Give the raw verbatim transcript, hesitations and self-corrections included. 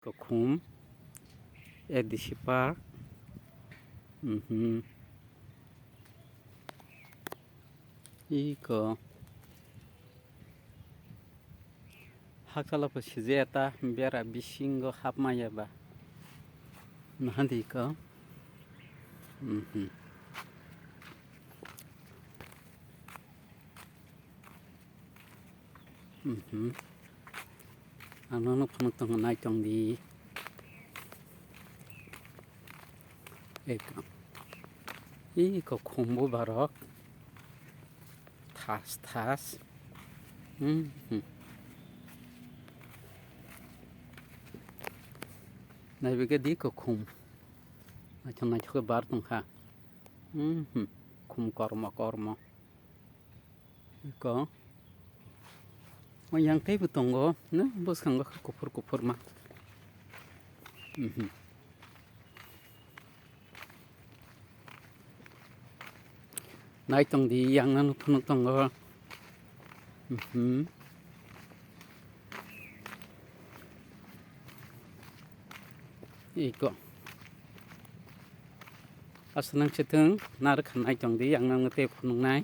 Kokhum, A D C Park. Mhm. Iko. Hakchalo pho sijaya ta bera bisingo hapmaya ba. Nahandi iko. Mhm. Mhm. Ang nono phunuk tongo, naitong di. Eko. Iko khumbu barok. Thas, thas. Mhm. Naibege di iko khum. Naithok naithok khe bar tongkha. Mhm. Khum kormo kormo. Iko. O yang teibo tongo, no, bwskango khe kuphur kuphur ma. Mhm. Naitong di, yang nang phunuk tongo. Mhm. Iko. Aswk nang se thung, narwkha naitong di, yang nang tei phunuknai.